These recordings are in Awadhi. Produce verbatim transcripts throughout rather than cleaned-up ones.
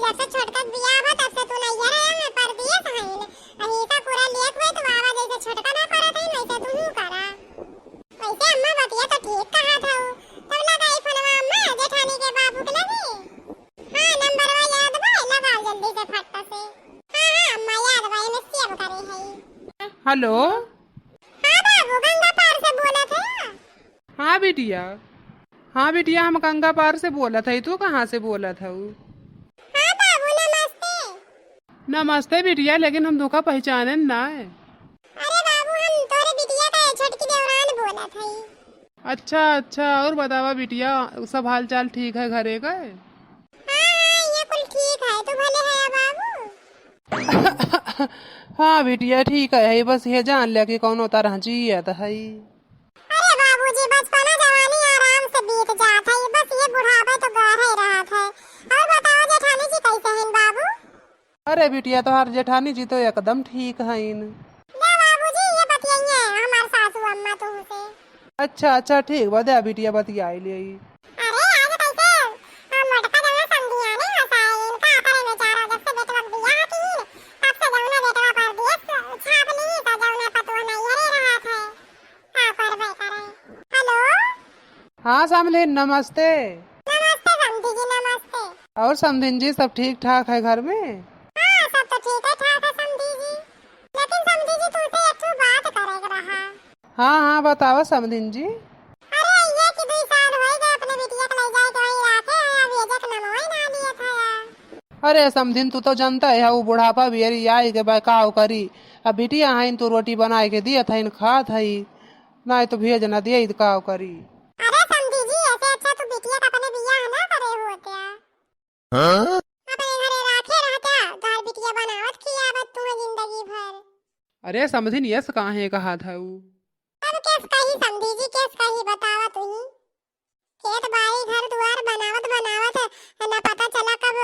जब से छोटका के बियाह बा, तब से तू नैहर आया में परदेस हईन। अही का पूरा लेख में तू आवा, जैसे छोटका ना परत हईन, वैसे तू हूँ करा। वैसे अम्मा बतिया तो ठीक कहा था। तब लगाई फोनवा अम्मा जेठानी के बाबू के लगे। हाँ, नंबरवा याद बा, लगाओ जल्दी से फट से। हाँ, हाँ, अम्मा याद बा, एमे सेव करे हई। हेलो। हाँ बाबू, गंगा पार से बोलत है? हाँ बिटिया, हाँ बिटिया, हम गंगा पार से बोलत हई। तू कहाँ से बोलत हऊ? हाँ बाबू, नमस्ते। नमस्ते बिटिया, लेकिन हम तोका पहचानेन ना है। अरे बाबू, हम तोरे बिटिया का छोटकी देवरान बोलत हई। अच्छा अच्छा, और बतावा बिटिया, सब हाल चाल ठीक है घरे का? हाँ हाँ, ये कुल ठीक है, तू भले है बाबू? हाँ बिटिया, ठीक है, बस ये जान ले कि कौनो तरह जियत है। अरे बाबूजी, बचपना जवानी आराम से बीत जात है, बस ये बुढ़ापा तो गहरे रहत है। और बताओ जेठानी जी कैसे हैं बाबू? अरे बिटिया, तोहार जेठानी जी तो एकदम ठीक हईन। ले बाबूजी, ये बतियाइए हमार सासू अम्मा तुमसे। अच्छा अच्छा, ठीक बा, दे बिटिया, बतियाई ले। अरे आज कैसे हम मोटका जौना समधिया ने हंसाए, इनका करे में चार जब से बेटवा के बियाह की, तब से जौना बेटवा पर दिए छाप ली, तो जौना पतोह नैहरे रहत है। का करबे करे। हेलो। हाँ समधिन, नमस्ते। नमस्ते समधी जी, नमस्ते। और समधिन जी, सब ठीक ठाक है घर में? हाँ, सब तो ठीक है ठाक है समधी जी। लेकिन समधी जी, तुमसे एक ठो बात करे के रहा। हाँ हाँ, बतावा समधिन जी। अरे ये कि दुई साल होई गए अपने बिटिया के ले जाए के वहीं राखे है, अब ये जक नमोई ना लिए था यार। अरे समधिन, तू तो जानता है, वो बुढ़ापा भी अरे आई के बा, का करी। अब बिटिया हईन तो रोटी बनाए के दियत हईन, खात हई, नाहीं तो भेज ना दिए, तो का करी। अरे समधी जी, ऐसे अच्छा तू बिटिया का अपने बियाह ना करे होते। हाँ? अपने घरे राखे रहता, तोहार बिटिया बनावत खियावत तुम्हें जिंदगी भर। अरे समधिन, यस काहे कहा था ऊ? अब केस कही समधी जी, केस कही बतावा तुही। खेत बाड़ी घर दुआर बनावत बनावत न पता चला कब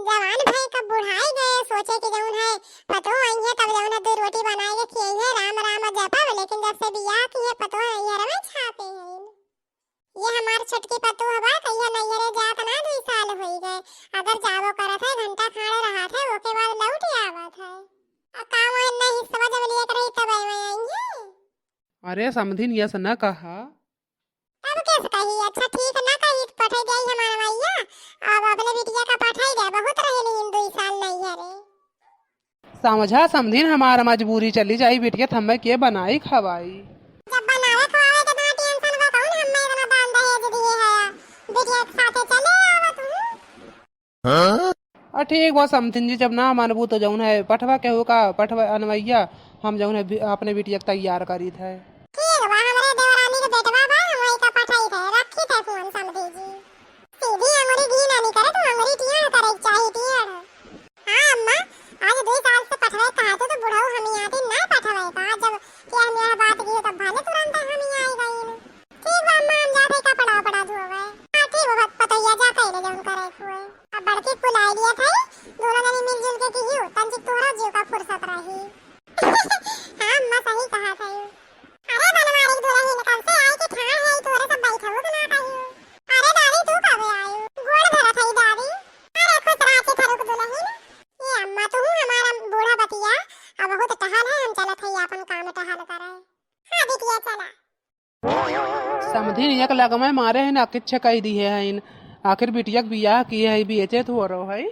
जवान भए, कब बुढ़ाई गए। सोचे कि जौन है पतोह आई है, तब जौन है दो रोटी बनाए के खियाई है, राम राम जपब। लेकिन जब से बियाह की है पतोह नैहर में छापे है। ये हमार छोटकी पतोह बा, कहिया नैहरे जात ना दुई साल होई गए। अगर जाबो करत है, घंटा खाड़े रहत है, ओके बाद लौट आवत है। आ का वो इन्ना हिस्सा जब लिए के रही तब आए आई है। अरे समधिन, यस न कहा। तब कैसे कही? अच्छा ठीक ना कही, पठाई दे हमार भैया। अब अपने बिटिया का पठाई दे, बहुत रहे नहीं दुई साल नैहरे। समझा समधिन, हमार मजबूरी चली जाई, बिटिया थम्मे के बनाई खवाई। जब बनावे खवावे के ना टेंशन बा, कौन हम्मे इतना दान दहेज दिए है? बिटिया के साथे चले आवा तू। आ, ठीक बा समधिन जी, जब ना मानबू तो जौन है पठवा केहू का, पठवा अनवैया, हम जौन है बि-, अपने बिटिया के तैयार करीत है। ठीक बा, हमरे देवरानी के बेटवा बा, हम वही का पठाई थे, रखी थे फोन समधी जी। सीधी अंगुरी घी ना निकरे, तो अंगुरी टेढ़ करे के चाही, टेढ़। हाँ अम्मा, आज दुई साल से पठवे कहा तो, तो बुढ़ऊ हम यहाँ दिन ना पठवे का, जब कि हम यह बात की तब भले तुरंत हम यहाँ आई गई। ठीक बा अम्मा, हम जात हई कपड़ा उपड़ा धोवे। हाँ ठीक बा, पतोहिया जा कइले जौन करे के होए। अब बड़की कुल आई लिया था, दोनों जनी मिलजुल के किहियो, तंचिक तोहरा जीव का फुर्सत रही। हाँ अम्मा, सही कहा था। अरे बनवारी दुल्हन, कब से आई के ठाड़ है, तोरे सब बैठबो के ना कहियो। अरे दादी, तू कब आई? गोड़ धरत हई दादी। अरे खुश रहा के ठरुक दुल्हन। ए अम्मा, तू हमारा बूढ़ा बतिया, अब बहुत टहल है, हम चलत हई अपन काम टहल करे। हाँ बिटिया, चला। समधिन एक लगमय मारे हैं ना, किच्छे कही दिहे हैं। आखिर बिटिया के बियाह किहे हैं, बेचे थोरो है।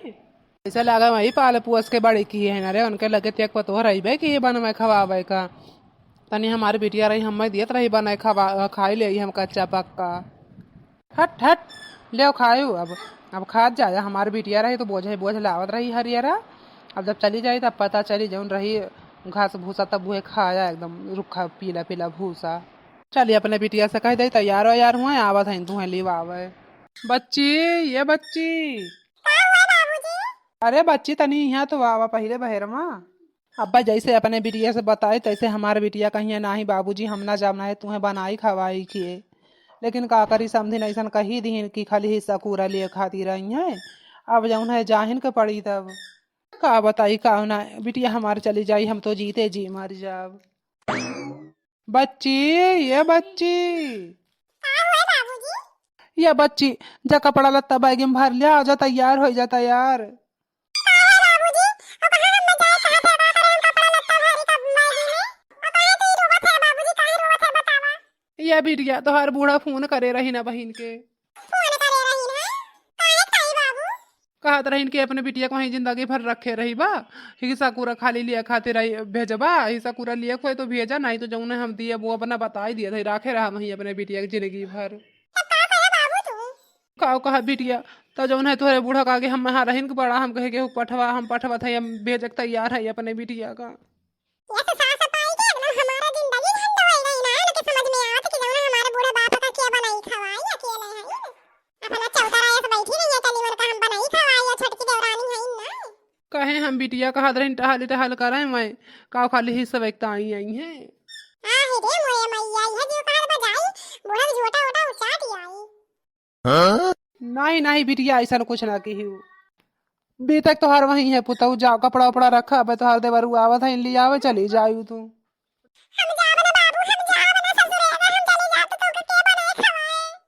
ऐसा लगा वही पाल पोस के बड़े किहे हैं। अरे उनके लगे ते एक पतोह रहिबे कि ये बनवे खवावे का। तनी हमार बिटिया रही, हमें दियत रही बनवे खवा, खाई ले हम कच्चा पक्का। हट हट, ले खायू अब। अब खात जाया, हमार बिटिया रही तो बोझे बोझ लावत रही हरियरा। अब जब चली जाई तब पता चली, जौन रही घास भूसा तब उहे खाया, एकदम रुखा पीला पीला भूसा। चली अपने बिटिया से कह दे, तैयार वैयार हुए, आवत हैं तुहें लिवावे। बच्ची, ये बच्ची। का हुआ बाबूजी? अरे बच्ची, तनी यहाँ तो आवा पहिले बहेरमा। अब्बा जैसे अपने बिटिया से बताए, तैसे हमार बिटिया कहिए, "नाही बाबूजी, हम ना जाब, ना है तुहें बनाई खवाई किए।" लेकिन का करी, समधिन ऐसन कही दीन कि खाली हिस्सा कूरा लिए खातिर आई हैं। अब जौन है जाहिन के पड़ी तब। का बताई, का ना, बिटिया हमार चली जाई, हम तो जीते जी मर जाब। बच्ची, ये बच्ची। का हुआ बाबूजी? ये बच्ची, जा कपड़ा लत्ता बैग में भर लिया, जा तैयार हो जा, तैयार। बिटिया, तोहार बूढ़ा फोन करे रही ना बहिन के। फोन करे रही ना? काहे ताई बाबू? कहत रहिन कि अपने बिटिया को वहीं जिंदगी भर रखे रही बा, हिस्सा कूरा खाली लिए खातिर आई भेजबा, हिस्सा कूरा लिए खोए तो भेजा, नहीं तो जौन हम दिए वो अपना बताई दिए थे, राखे रहा वहीं अपने बिटिया के जिंदगी भर। तब का कहे बाबू तू? का कहा बिटिया, तो जौन है तोहरे बूढ़ा का आगे हम यहाँ रहिन के बड़ा, हम कहे के पठवा, हम पठवा थे, हम भेजक तैयार है अपने बिटिया का। ये तो सास पाई के एकदम हमारा जिंदगी झंड हो गई ना, लेकिन समझ में आवत कि जौन हमारे बूढ़े बाप का के बनाई खवाई अकेले है। अपना चौतरा ऐसे बैठी रही है, चली मन का हम बनाई खवाई या छोटकी देवरानी है ना। कहे हम बिटिया कहत रही टहल टहल करें मैं, का खाली ही सब एक ताई आई है। आ हे रे मोरे मैया, यह जो कहत बजाई, बूढ़ा झोटा उठा उचाट आई। हाँ? नहीं, नहीं बिटिया, ऐसा कुछ ना किहियो। बीतक तोहार वहीं है पुतऊ, जाओ कपड़ा उपड़ा रखा, अबे तोहार देवरू आवत है, ले आवे, चली जायू तू। हम जाब ना बाबू, हम जाब ना ससुरे, अगर हम चली जाब तो तोके के बनाए खवाए?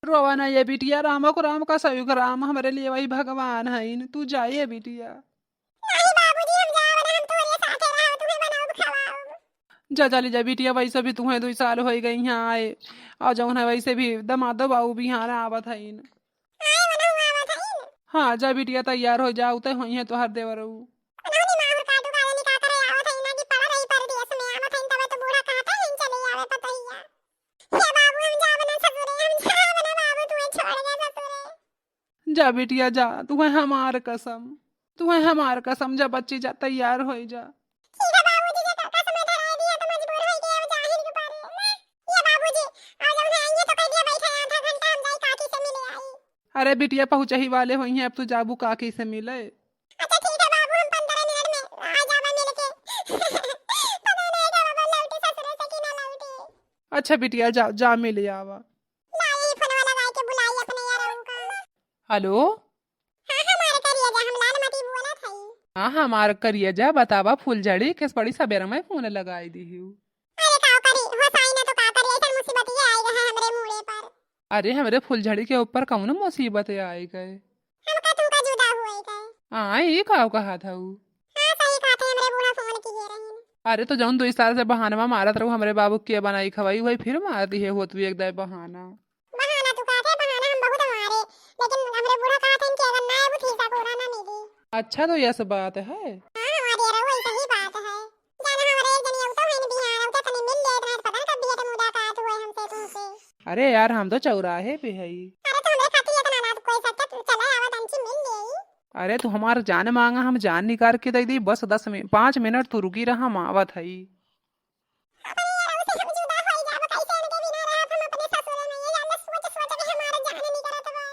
रोवा ना ये बिटिया, रामो को राम का सयुग राम, हमरे लिए वही भगवान है, तू जाइए बिटिया। नहीं बाबूजी, हम जाब ना, हम तोरे साथे रहब, तुम्हें बनाउब खवाउब। जा, जा ले जा बिटिया, वैसे भी तुम्हें दुई साल होइ गई यहाँ आए, और जौन है वैसे भी दमादो बाबू बिहान आवत हईन। आए वनहु आवत हईन। हाँ, जा बिटिया, तैयार हो जा, उते होई है तोहार देवरू। वनहु नी माहुर काटू काले निका करे आवत हईन ना कि पड़ा रही परदेस में, आवत हईन तबे तो बूढ़ा कहत हईन चले आवे पतहिया। हे बाबू, हम जाब ना ससुरे, हम जाब ना बाबू, तुम्हें छोड़ के ससुरे। जा बिटिया जा, तुहैं हमार कसम, तुहैं हमार कसम, जा बच्ची जा, तैयार होइ जा। ठीक है बाबूजी, जे काका समय धराए दिया तो मजबूर होइ गए, अब जाहिर के पारे। ये बाबूजी, आज हम आएंगे तो कह दिया बैठे आधा घंटा हम जाई काकी से मिले आई। अरे बिटिया, पहुँचही वाले होइहैं, अब तू जाबू काकी से मिले। अच्छा ठीक है बाबू, हम पंद्रह मिनट में आ जाबा मिल के। पता नहीं का बाबा लौटे ससुरे से कि ना लौटे। अच्छा बिटिया, जा, जा मिल आवा। ला, यही फोनवा लगाए के बुलाई अपने यारऊ का। हेलो। हाँ, हमार करिया जा, हम लाल मती बोलत हई। हाँ, हमार करिया जा, बतावा फुलझड़ी, किस बड़ी सबेर में फोन लगाई दिहू। अरे का करी, होसाई ना तो का करी, ऐसन मुसीबत ये आई रहे हमरे मूड़े पर। अरे, हमरे फुलझड़ी के ऊपर कौन मुसीबत आई गए? हमका तुमका जुदा हुए गए। हाँ, ये का कहा था ऊ? हाँ, सही कहा थे, हमरे बूढ़ा फोन किए रहीन। अरे, तो जौन दुई साल से बहानवा मारत रहू, हमरे बाबू के बनाई खवाई, वही फिर मार दिहे होत भी एक दाई बहाना। बहाना तू कहते, बहाना हम बहुत मारे, लेकिन हमरे बूढ़ा कहत हन कि अगर ना आबू, तो हिस्सा पूरा ना मिली। अच्छा, तो यस बात है। हाँ, हमारे यार, वही सही बात है। जाना हमारे एक जनी अउतो है न बिहार, अउतो तनी मिल लेत रहे, पता न कब भेंट मुलाकात हुए हमसे तुमसे। अरे यार, हम तो चौराहे पे हई। अरे, तो हमरे खातिर इतना ना कोई सच्चा, तू चला आवा, तंची मिल लेई। अरे, तू हमार जान मांगा, हम जान निकाल के दे दी, बस दस मिनट, पाँच मिनट तू रुकी रहा, हम आवत हई। अपने यारऊ से हम जुदा होई जाब, कैसे इनके बिना रहब हम अपने ससुरे में, ये जान सोच सोच के हमार जान निकरत बा।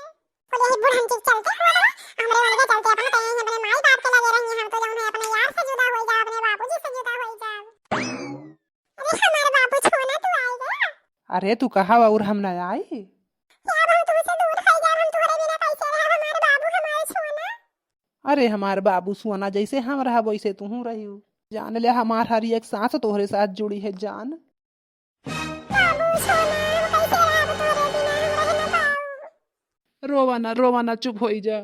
बोले, "हे बुढ़न के चलते हो ना, हमरे उनके चलते अपन कहीं अपने माई बाप के लगे रही, हम तो जौन है अपने यार से जुदा होई जाब, अपने बाबूजी से जुदा होई जाब।" अरे हमार बाबू छोना तू आई गया? अरे तू कहा और हम ना आई? यार हम तुमसे दूर होई जाब, हम तुम्हारे बिना कैसे रहब, हमार बाबू हमार छोना। अरे हमार बाबू सोना, जैसे हम रहब वैसे तुहू रहियो। जान ले हमार हर एक सांस तोहरे साथ जुड़ी है जान। बाबू सोना, हम कैसे रहब तोहरे बिना, हम रह ना पाऊ। रोवा ना, रोवा ना, चुप होई जा।